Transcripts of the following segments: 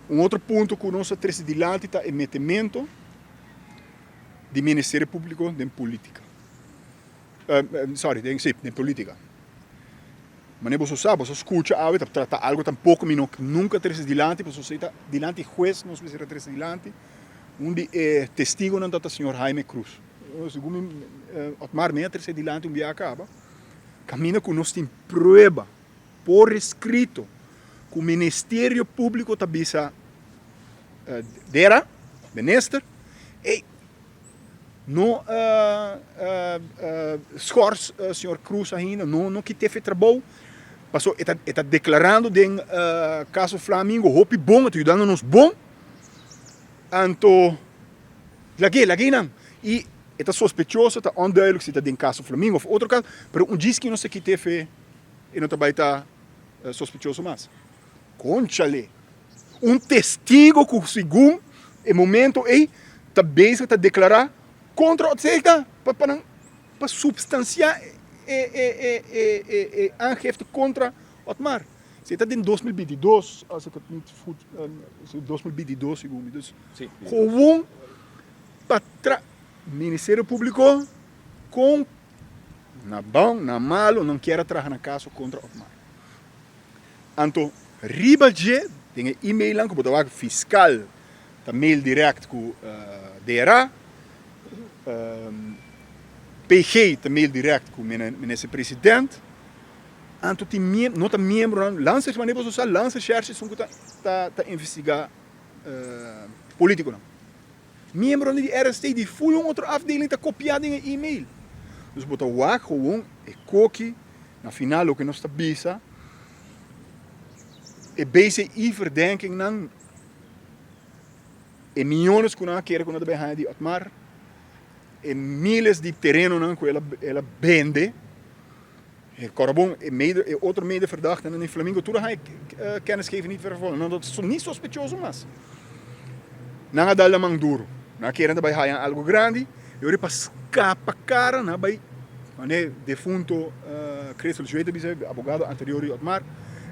Un otro punto ku nos a trese dilanti ta e metemento di Ministerio Públiko den polítika. Sorry, den, sí, den polítika. Manera boso sa, boso skucha awe ta trata algo tampoko mi no nunka trese dilanti, pasobra esei ta dilanti hues nos mester a trese dilanti. Un di e testigonan ta ta señor Jaime Cruz. Segun mi, Otmar mi a trese dilanti un bia kaba, kaminda ku nos tin prueba por eskrito ku Ministerio Públiko ta bisa Dera, minister, ey, no schors señor Cruz ainda, no no kit'e fe trabou, paso e ta e ta declarando den caso Flamingo hopi bon, e ta yudando nos bon, anto lag'e, lag'e nan, y e ta sospechoso, ta onduidelijk si ta den caso Flamingo of otro caso, pero un djis ki nos ta kit'e fe e no ta bay ta sospechoso mas. Conchale! Un testigo cu segun e momento ey ta bezig ta declara contra Otzegda pa pa nan pa substancia e e e e e e aangifte contra Otmar. Si e ta den 2022, als ik het niet goed, 2022 segun mi. Dus gewoon pa tra Ministerio Publico con na bon na malo nan kier a traha nan caso contra Otmar. Anto riba dje den e emailnan ku bo ta wak fiskal ta mail direct ku DRA, PG ta mail direct ku minister president, anto tin no ta miembronan, landsrecherche manera boso sa landsrecherche esun ku ta ta investiga politikonan. Miembronan di RST di ful un otro afdeling ta kopia den e email. Dus bo ta wak gewoon e koki. Na final loke nos ta bisa, e BCI verdenkingnan, e miyones ku nan a kere ku nan ta bai haña di Otmar, e miles di terenonan ku el a bende, e kòrda bon, e mede, e otro medeverdachtenan di Flamingo tur a haña kennisgeving niet vervolgd, nan ta ni sospechoso mas. Nan a dal nan man duru, nan a kere nan ta bai haña algu grandi, e ora pa skapa kara nan a bai. Mane defunto Christel Schwee ta bisa, abogado anterior di Otmar,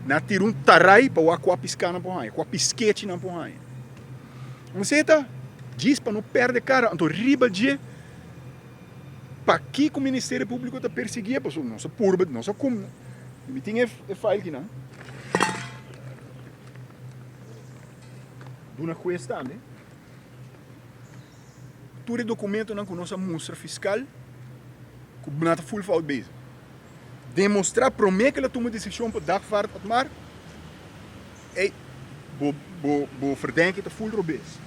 nan a tira un tarai pa wak kua piská nan por haña, kua piskechi nan por haña. Esei ta djis pa no pèrdè kara. Anto riba dje, pakiko Ministerio Públiko ta persiguié? Pasobra nos a purba, nos a kum, mi tin e file kinan, duna hues tambe. Tur e dokumentonan ku nos a mustra fiskal ku nan ta full fout bezig. Demostrá promé ku el a tuma desishon pa dagvaard Otmar, ey, bo bo bo verdenking ta full robes.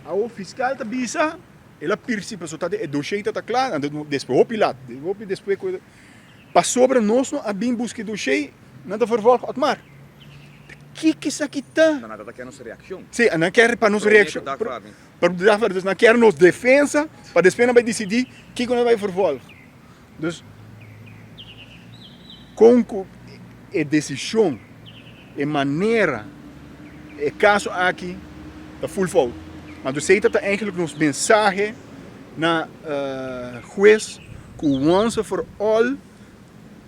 Awor fiskal ta bisa el a pirsi pasobra ta e dossier ta ta kla, anto despues hopi lat, hopi despues ku pasobra nos no a bin buska e dossier nan ta vervolg Otmar. Kiko esaki ta? Nan ta kier nos reaccion. Sí, nan kier pa nos reaccion. Pa dagvaarding. Dus nan kier nos defensa pa despues nan bai dicidi kiko nan bai vervolg. Dus con cu e decision, e manera, e caso aki ta full fout. Anto esey ta ta eigenlijk nos mensahe na huez cu once for all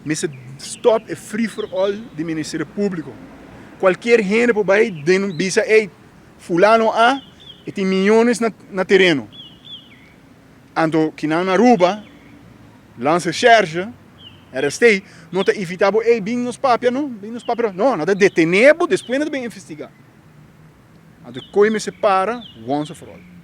Mester stop e free for all di Ministerio Publico. Cualkier hende por bay den bisa ey fulano a e tin miyones na na tereno. Anto kinan na Aruba, Landsrecherche, RST, no ta invita bo ey bin nos papia no, bin nos papia no. No, nan ta detene bo despues nan ta bin investiga. Anto koe mester para once for all.